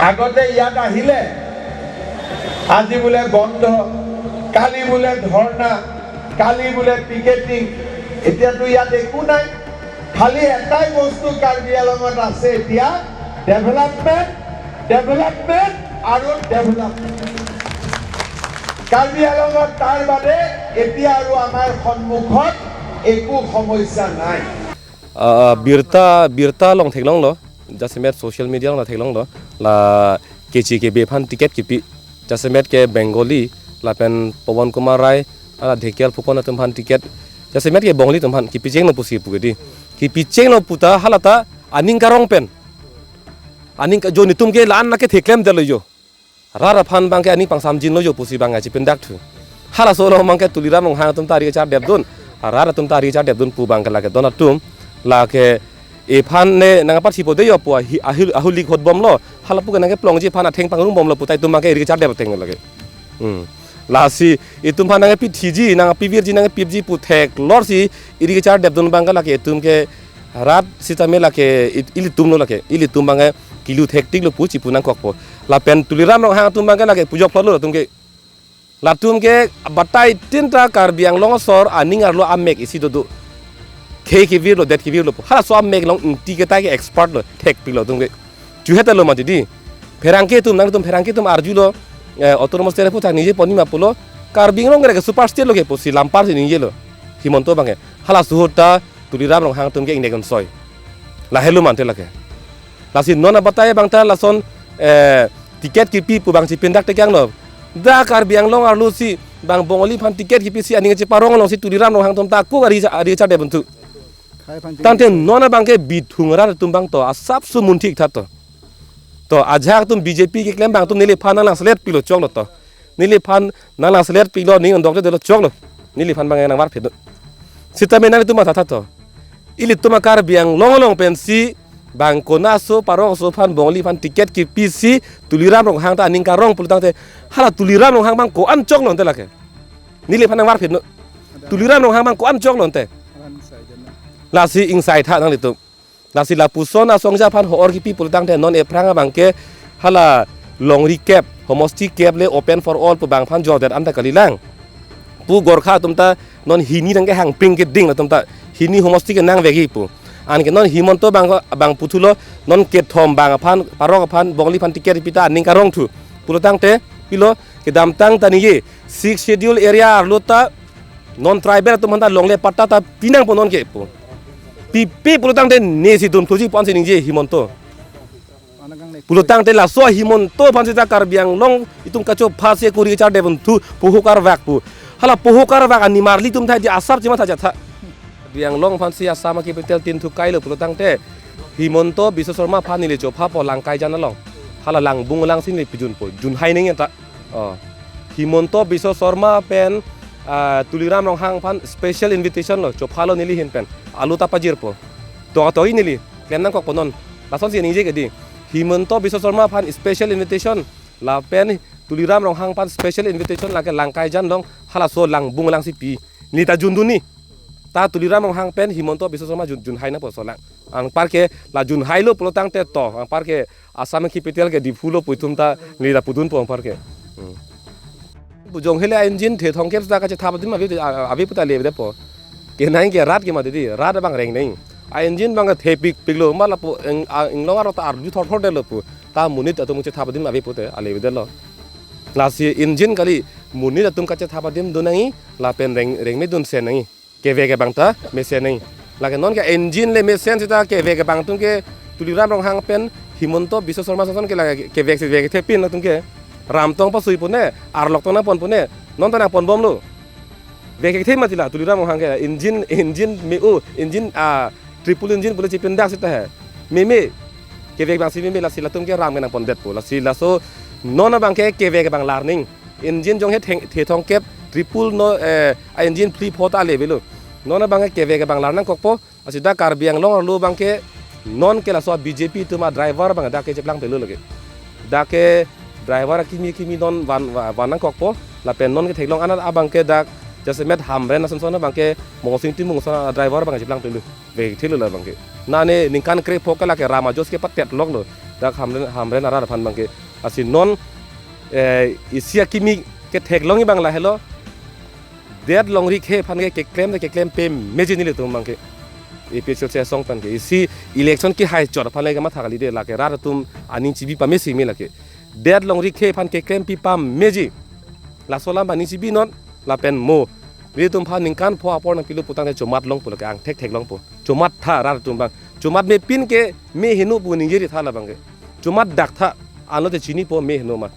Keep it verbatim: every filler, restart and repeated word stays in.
আগতে ইয়াত আহিলে আজি বোলে বন্ধ, কালি বোলে ধৰ্ণা, কালি বোলে পিকেটিং, এতিয়াতো ইয়াত একো নাই। খালি এটাই বস্তু কাৰ্বি আংলঙত আছে এতিয়া, ডেভেলপমেণ্ট, ডেভেলপমেণ্ট আৰু ডেভেলপমেণ্ট। কাৰ্বি আংলঙত তাৰ বাদে এতিয়া আৰু আমাৰ সন্মুখত একো সমস্যা নাই। Ah, birta, birta along theklonglo, jasemet social media along theklonglo, la K C K B aphan ticket kipi, jasemet ke Bengali, lapen Pawan Kumar Rai, ala Dhekial Phukan atum aphan ticket, jasemet ke Bengali atum aphan kipichenglo pusi pu ke di. Kipichenglo puta halata aning karong pen. Aning ka-, jo netum ke la-an lake theklem detlo jo. Rat aphan abangke aning pangsamjinlo jo pusi abangke chipindak thu. Halaso along abangke Tuliram Ronghang atum ta ari kachardepdun. Rat atum ta ari kachardepdun pu abangke lake don atum. Lake ephan ne nangpathipo de jo pu ahi, ahi, ahu lik hot bomlo. Hala pu ke nangkeplongji aphan atheng pangrung bomlo pu ta itum abangke ari kachardep atheng lake. Hmm. Lasi itum aphan nangpithiji, nangpivirji, nangpipji pu theklor si ari kachardepdun abangke lake itum ke rat sitame lake it-, ilitumlo lake, ilitum abangke kilu thektiklo pu chipu nangkokpo. Lapen Tuliram Ronghang atum abangke lake pujok phlotlo latum ke. Latum ke batai tin ta Karbi Anglong asor aning arlo amek isi dodo. Khei kevirlo, det kevirlo pu. Halaso amek along ingti ketai ke expert lo, thekpiklo latum ke. Chuhet lo mati di. Pherangke atum, nangtum pherangke atum arjulo, eh, autonomous state aphuthak ningje ponji ma pulo. Karbi Anglong ke super state lo ke pusi lampar si ningjelo. Himanta abangke. Halaso ahut ta Tuliram Ronghang atum ke ingnek onsoi. Lahelo mante lake. Lasi non abatai abang ta lason, eh, ticket kipi pu abang chipindak tekanglo. Dak Karbi Anglong arlo si bang Bengali aphan ticket kipisi aning cheparong along si Tuliram Ronghang atum ta ako ari, ari kachardepdun thu. Khai aphan Tangte non abangke Bithung arat atum abang to asapso munthik tha to. To ajahak atum B J P keklem abang atum neliphan nanglang selet pilo choklo to. Neliphan nanglang selet pilo, ning dokte delo choklo. Neliphan abang nangvarphitlo. Sitame nanglitum matha tha to. Ilitum a-Karbi Anglong along pensi bang konatso parong aso aphan Bengali aphan ticket kipisi Tuliram Ronghang ta aning karong pulo tangte hala Tuliram Ronghang abang ko-an choklo ante lake. Neliphan nangvarphitlo. Tuliram Ronghang abang ko-an choklo ante. Lasi ingsai tha nanglitum. Lasi lapuson asong ja aphan ho-or kipi pulo tangte non ephrang abangke hala longri kep, homosti kep le open for all pu bang aphan jordet anta kalilang. Pu Gorkha atum ta non hini nangkehangping keding atum ta hini homosti kenangvekji pu. Anke non Himanta abang, abang puthulo non kethom bang aphan, parong aphan, Bengali aphan ticket pi ta aning karong thu. Pulo tangte pilo kedamtang ta ningje Sixth Schedule area arlo ta non tribal atum aphan ta longle patta ta pinangpo non ke pu. Pipe pulo tangte ne si dun thuji pu ansi ningje Himanta. Pulo tangte laso Himanta aphan seta Karbi Anglong itum kachopha si kuri kachardepdun thu pohokar vak pu. Hala pohokar vak animarli atum thai di asap chima tha jatha. Karbi Anglong aphan si Assam a-capital tin thu kailo pulo tangte Himanta Biswa Sarma aphan neli chophapo Langkaijan along. Hala Langbung lang si neli pijunpo. Junhai nangji ta. Oh. Himanta Biswa Sarma pen, ah, Tuliram Ronghang aphan special invitation lo, chophalo neli ahin pen. Alo ta pajirpo. To to neli klem nangkokpo non. Lasonsi ningje ke di. Himanta Biswa Sarma aphan special invitation. Lapen Tuliram Ronghang aphan special invitation lake Langkaijan along halaso Langbung lang si pi. Neli ta jundunji. Ta Tuliram Ronghang pen Himanta Biswa Sarma jun, junhai nangpo laso lang. Anparke la junhailo pulo tangte to. Anparke Assam a-capital ke Diphu lo pu itum ta neli ta pudunpo anparke. Hmm. Pu jong hele a-engine the thongkep seta kachethap adim ave, ave puta le avepo. Kenang ke rat ke mati di, rat abang reng nang. A-engine abang thepikpiklo, ma lapu eng, a, inglong arlo ta arju thorthor detlo pu. Ta monit atum chethap adim ave pute ale avedetlo. Lasi engine kali monit atum kachethap adim dun nangji, lapen reng, rengme dunsen nangji. Kevek abang ta mesen nangji. Lake non ke engine le mesen seta kevek abang atum ke Tuliram Ronghang pen Himanta Biswa Sarma ason ke lake kevek si vek thepin atum ke. Ram tong pasui pune, arlok tong nangpon pune, non ta nangponbomlo. Vek kethe mati la Tuliram Ronghang ke engine, engine me-o, engine, ah, triple engine pule chipindak seta he. Meme. Kevek abang si meme lasi latum ke ram ke nangpondetpo. Lasi laso non abang ke kevek abang lar nangji. Engine jong he theng, the thongkep triple no, eh, a-engine phli pho ta ale avelo. Non abang ke kevek abang lar nangkokpo. Lasi dak Karbi Anglong arlo abang ke non ke laso B J P atum a-driver abang dak ke cheplang telo lake. Dak ke driver akimi kimi non van, va-, van nangkokpo. Lapen non ke theklong anat abang ke dak jasemet Hamren ason son abang ke Mongsing Timung ason a-driver abang cheplang telo. Vek thelo la abang ke. Nane ningkan krepho ke lake ram ajos ke patet loklo. Dak Hamren, Hamren arat aphan abangke. Lasi non, eh, isi akimi ketheklongji abang lahelo. Det longri khe aphan ke keklem, keklem pameji nelitum abangke. A P H L C asong aphan ke. Isi election kehai chot aphan le kamatha kali de, lake rat atum aning chibi pamesi me lake. Det longri khe aphan keklem pi pameji. Laso alam abang aning chibinon, lapen mo. Nelitum aphan ningkan pho apor nangpilo putangte chomat longpo lake, angthek theklongpo. Chomat tha rat atum abang. Chomat mepin ke me heno pu ningje ri tha labangke. Chomat dak tha, anlote chinipo me heno ma.